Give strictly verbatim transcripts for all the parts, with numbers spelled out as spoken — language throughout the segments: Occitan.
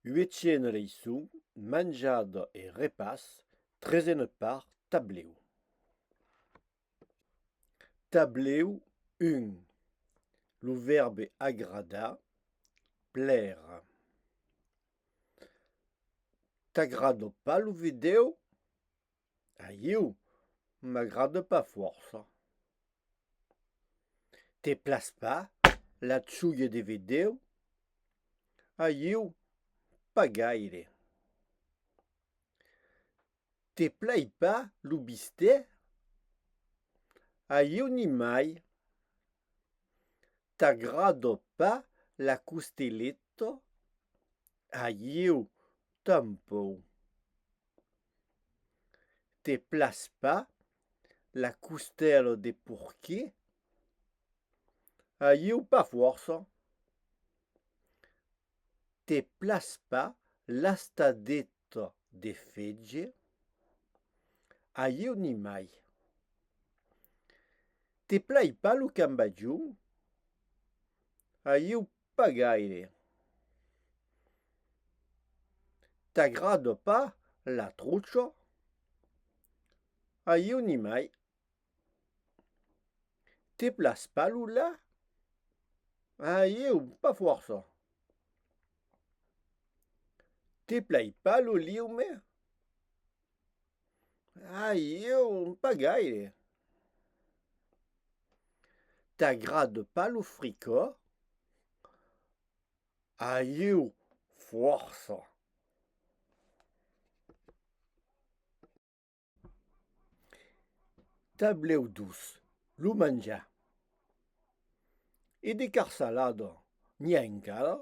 Uechena leiçon, manjada e repàs, tresena part, tablèu. Tablèu un. Lo vèrbe agradar, plaire. T'agrada pas lo vidèo? A ieu, m'agrada pas fòrça. Te plas pas la chuia de vidèo? A ieu, pas gaire. Te plai pas lo bistèc? A ieu nimai. T'agrada pas la costeleta? A ieu tanpauc. Te plas pas la costèla de porquet? A ieu pas fòrça. Te plas pas l'astadeta de fetge? A ieu nimai. Te plai pas lo cambajon? A ieu pas gaire. T'agrada pas la trucha? A ieu nimai. Te plas pas lo lach? A ieu, pas fòrça. Te plai pas lo liume? A ieu, pas gaire. T'agrada pas lo fricòt? A ieu, fòrça. Tablèu dos. Lo manjar. E de carsalada, n'i a encara?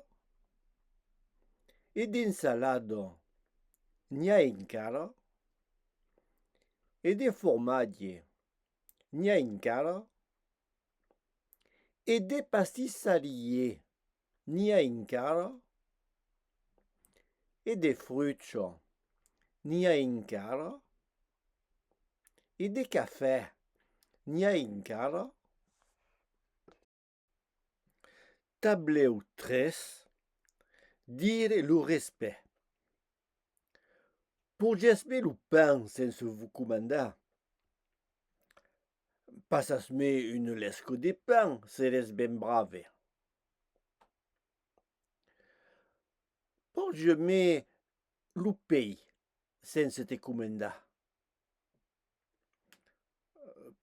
E d'ensalada, n'i a encara? E de formatge, n'i a encara? E de pastissariá, n'i a encara? E de frucha, n'i a encara? E de cafè, n'i a encara? Tablèu tres. Dire lo respèct. Porgètz-me lo pan sense vos comandar. Passatz-me una lesca de pan, seretz ben brave. Porge-me lo pei sense te comandar.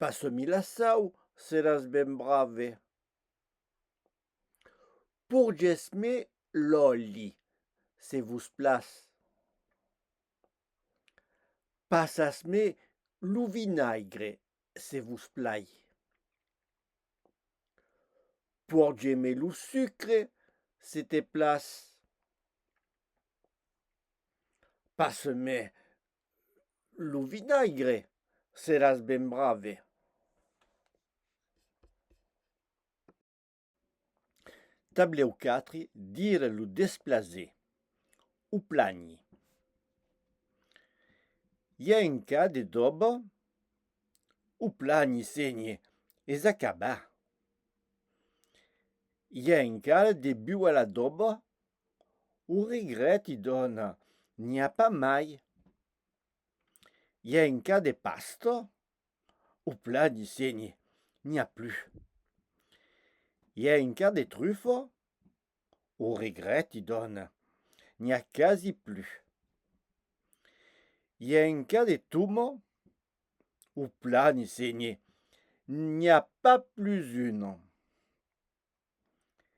Passa-me la sau, seràs ben brave. Porgètz-me l'òli, se vos plas. Passatz-me lo vinaigre, se vos plai. Porge-me lo sucre, se te plas. Passa-me lo vinaigre, seràs ben brave. Tablèu quatre, dire lo desplaser. O plani. I a encara de doba? O plani, sénher, es acabat. I a encara de buch a la doba? O regrèti, dòna, n'i a pas mai. I a encara de pasta? O plani, sénher, n'i a plus. I a encara de trufa? O regrèti, dòna, n'i a quasi plus. I a encara de toma? O plani, sénher, n'i a pas plus una.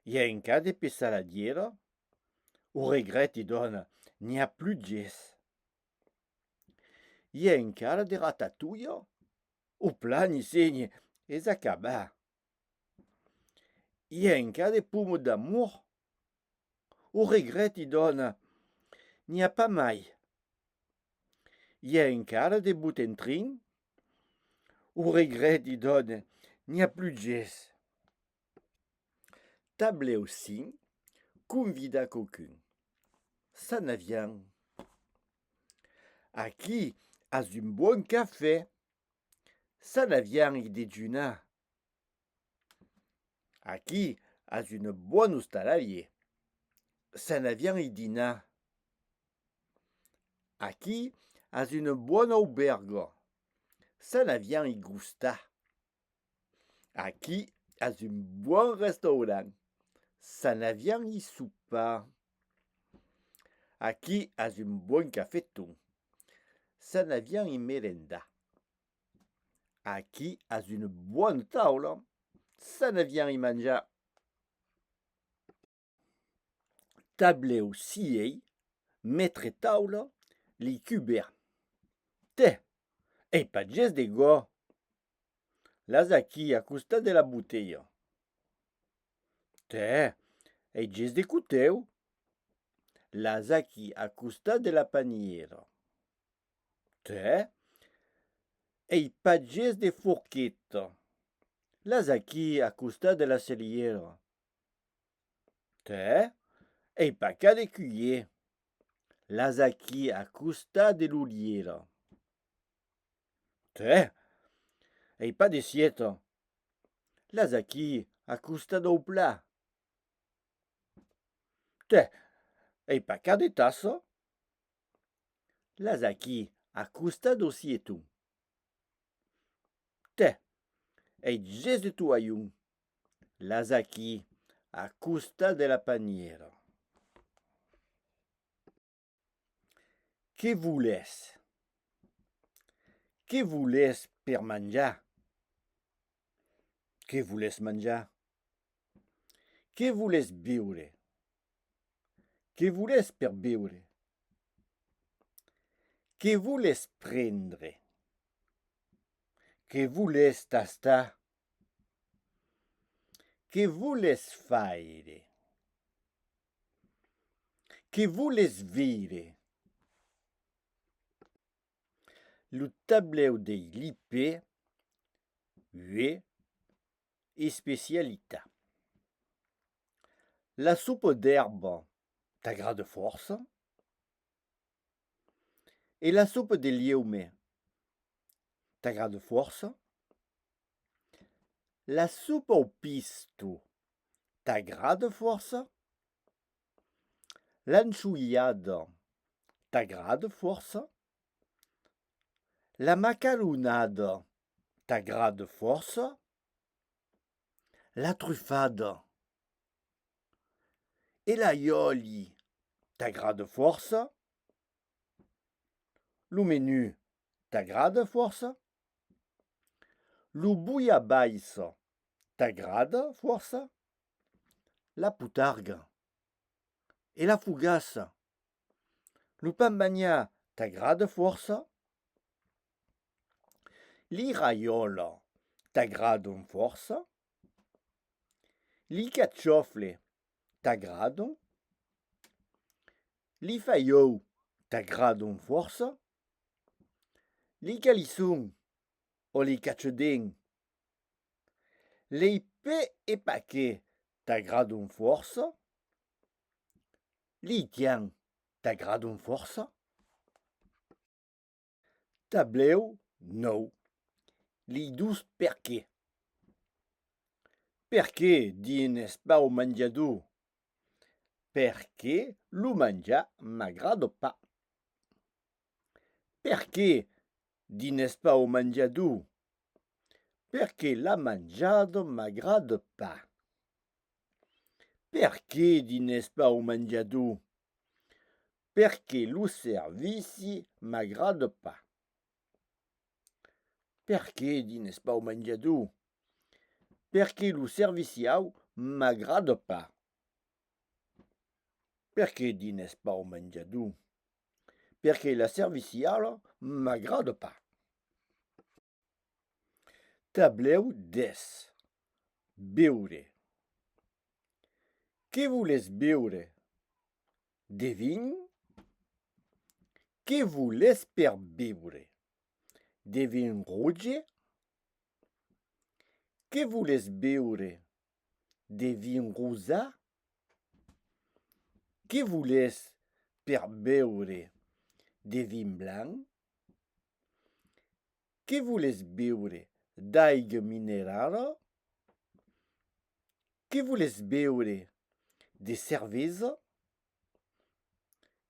I a encara de peçaladiera? O regrèti, dòna, n'i a plus ges. I a encara de ratatouille? O plani, sénher, es acabat. I a encara de poma d'amor? O regrèti, dòna, n'i a pas mai. I a encara de botentrin? O regrèti, dòna, n'i a plus ges. Tablèu cinc, convidar quauqu'un. Sanavian. Aquí as un bon cafè. Sanavian i dejunar. Aquí as una bòna ostalariá. Sanavian i dinar. Aquí as una bòna aubèrga. S'anaviam i gostar. Aquí as un bòn restaurant. S'anaviam i sopar. Aquí as un bòn cafeton. S'anaviam i merendar. Aquí as una bòna taula. S'anaviam i manjar. Tablèu sièis, metre taula, li cubèrts. Tè, ai pas ges de gòrd. Las aquí a costat de la botelha. Tè, ai ges de cotèu. Las aquí a costat de la panièra. Tè, ai pas ges de forqueta. Las aquí a costat de la celièra. Tè, ai pas cap de culhièr. Las aquí a costat de l'olièra. Tè, ai pas de sièta. Las aquí a costat dau plat. Tè, ai pas cap de tassa. Las aquí a costat dau sieton. Tè, ai ges de toalhon. Las aquí a costat de la panièra. Que volètz? Que volètz per manjar? Que volètz manjar? Que volètz beure? Que volètz per beure? Que volètz prendre? Que volètz tastar? Que volètz faire? Que volètz veire? Lo tablèu dei lipè, uè, especialitat. La sopa d'èrba t'agrada fòrça? E la sopa de liume t'agrada fòrça? La sopa au pisto t'agrada fòrça? L'anchoiada t'agrada fòrça? La macaronada t'agrada fòrça? La trufada e l'alhòli t'agrada fòrça? Lo menú t'agrada fòrça? Lo bolhabaissa t'agrada fòrça? La potarga e la fogassa. Lo pan banhat t'agrada fòrça? Li raiòla t'agradan fòrça? Li cachòfle t'agradan? Li falhòu t'agradan fòrça? Li calisson o li cachadens? Lei pè e paquet t'agradan fòrça? Li tian t'agradan fòrça? Tablèu nòu. Li dos perqué. Perqué dines pas au manjador? Perqué lo manjar m'agrada pas. Perqué dines pas au manjador? Perqué la manjada m'agrada pas. Perqué dines pas au manjador? Perqué lo servici m'agrada pas. Perqué dines pas au manjador? Perqué lo serviciau m'agrada pas. Perqué dines pas au manjador? Perqué la serviciala m'agrada pas. Tablèu dètz. Beure. Que voles beure? De vin? Que voles per beure? De vin roge? Que voles beure? De vin rosat? Que voles per beure? De vin blanc? Que voles beure? D'aiga minerala? Que voles beure? De cervesa?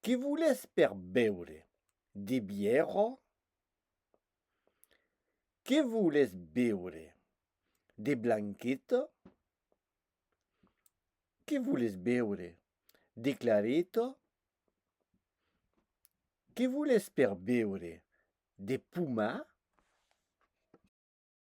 Que voles per beure? De bièra? Que voles beure? De blanqueta? Que voles beure? De clareta? Que voles per beure? De pomat?